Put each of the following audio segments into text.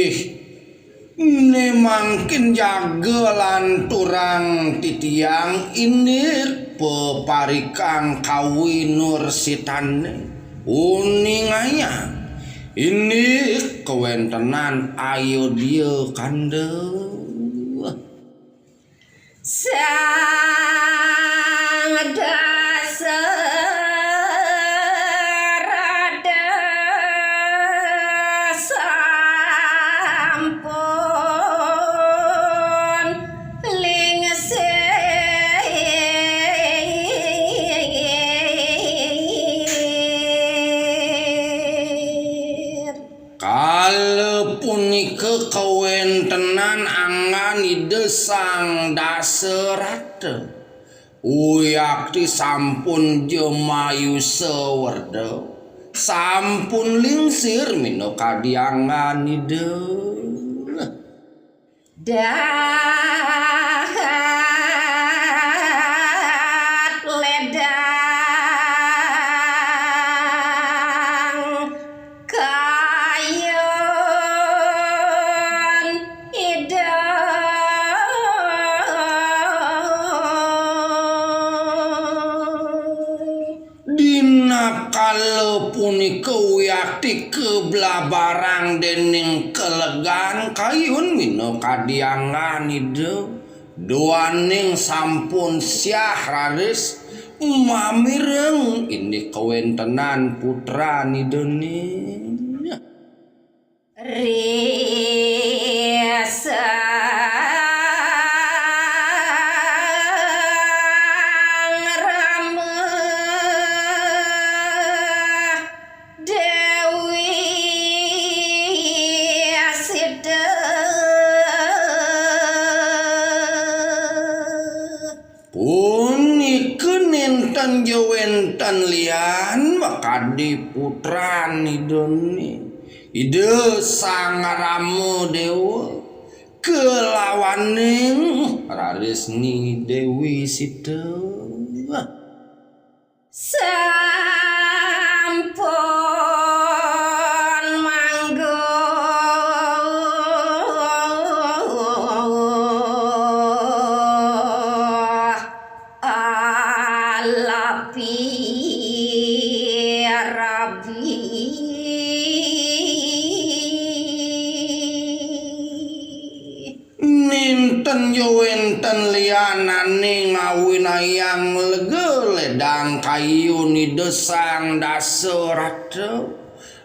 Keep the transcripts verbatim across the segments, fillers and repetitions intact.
Ih, né mangkin jaga lanturang titiang indik peparikang kawinursitané. Uningayang indik kawéntenan Ayodya kanda. Sang Dasarata sampun lingsir. Kala punika kawéntenan anggan Ida Sang Dasarata. Uyakti sampun jamayusa werda, sampun lingsir minakadi anggan Ida. Dahat ledang kayun Ida. Dina kala punika uyakti kablabarang déning kalegan kayun minakadi anggan Ida, duaning sampun siah raris mamireng indik kawéntenan putran Idané. Risang Rama Déwi Sita. Punika nénten ja wénten lian makadi putran Idané, Ida Sang Rama Déwa, kalawaning rarisni Déwi Sita. Sampun mangguh alapi rabi. Nénten ja wénten lianané ngawinayang lega ledang kayun Ida Sang Dasarata.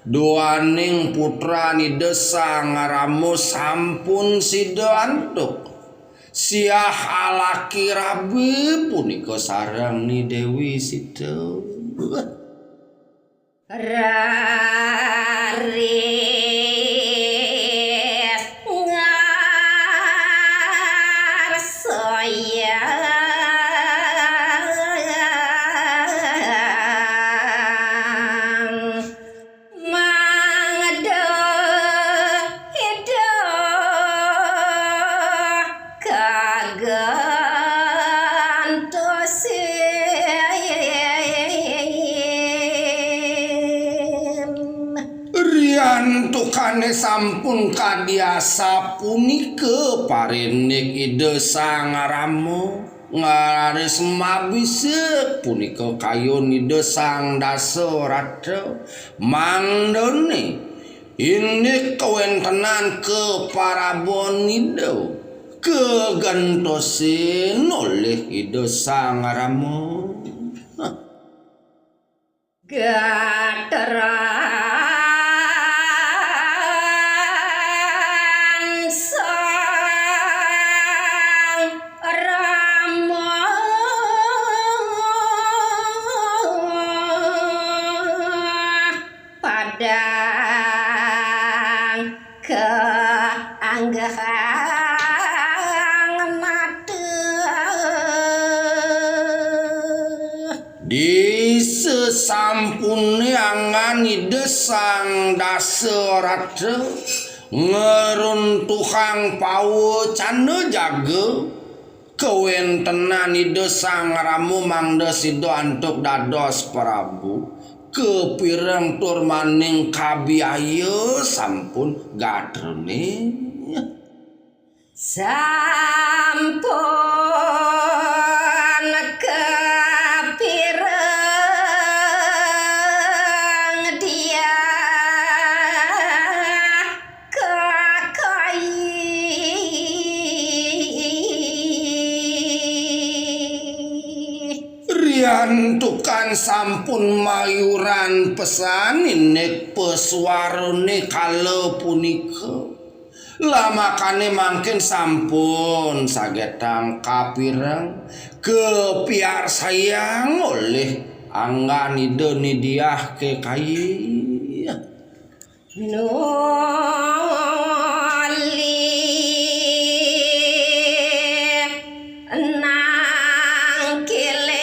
Duaning putran Ida Sang Rama sampun sida antuk. Siah alaki rabi punika sareng Ni Déwi Sita. Raris ngarsoyang mangda Ida kagantosin. Riantukané sampun kadi asapunika parindik Ida Sang Rama, raris mabisik punika kayun Ida Sang Dasarata, mangdané indik kawéntenan kaparabon Ida kagantosin olih Ida Sang Rama. Gatra Sang Rama padang kaanggehang mata. Di sasampuné anggan Ida Sang Dasarata ngruntuhang pawecana jaga, kawéntenan Ida Sang Rama mangda sida antuk dados prabu, Kepireng tur maning kabiaya sampun gatrone. Sampun kepireng diah kekayi. Riantukan sampun mayuran pesan indik pesuarane kala punika. Lamakane mangkin sampun sagetang kapireng, kapiarsayang olih anggan Ida Nidiah kekayi. Nuli nangkilin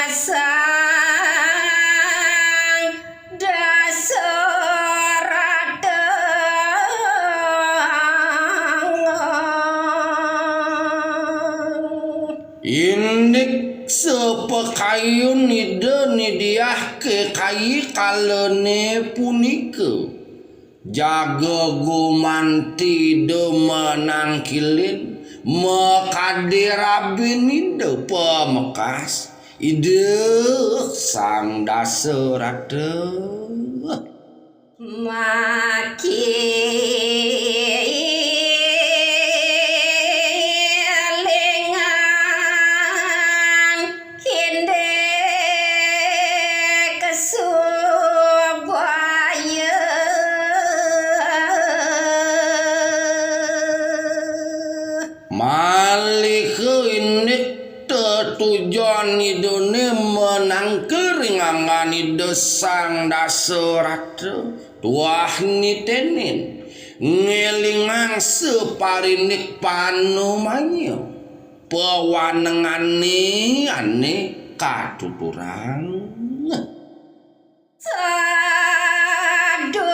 Sang Dasarata. Indik sapakayun Ida Nidiah kekayi kalane punika. Jaga gumanti Ida manangkilin, makade rabin Ida pamekas, Ida Sang Dasarata. Maki lengan kindik subaya. Malih indik tetujon Idane manangkil ring anggan Ida Sang Dasarata, tuah nitenin, ngelingang saparindik panumaya. Pawanengane ane katuturang. Sadurung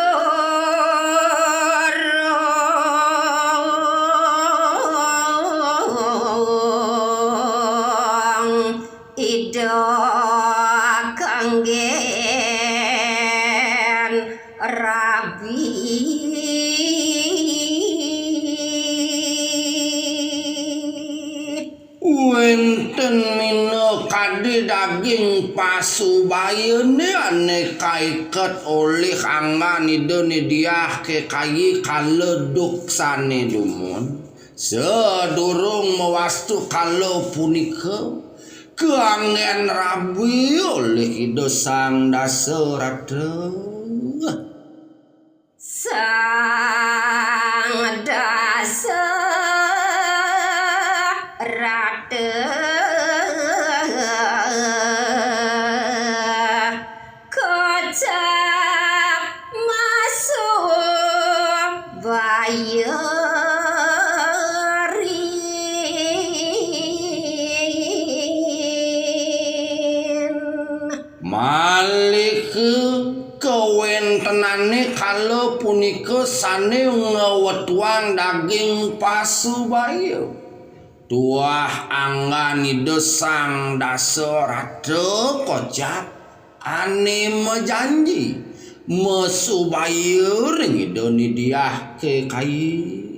Ida kanggen rabi. Wenten minakadi daging pasubayane ane kaiket olih anggan Ida Nidiah kekayi kala duksane dumun. Sadurung mawastu kala punika, kaanggen rabi olih Ida Sang Dasarata. Sang Dasarata kocap masubayarin. Malih kawentenane kala punika sane ngwetuang daging pasubaya. Tuah anggan Ida Sang Dasarata kocap ane majanji masubaya ring Ida Nidiah kekayi.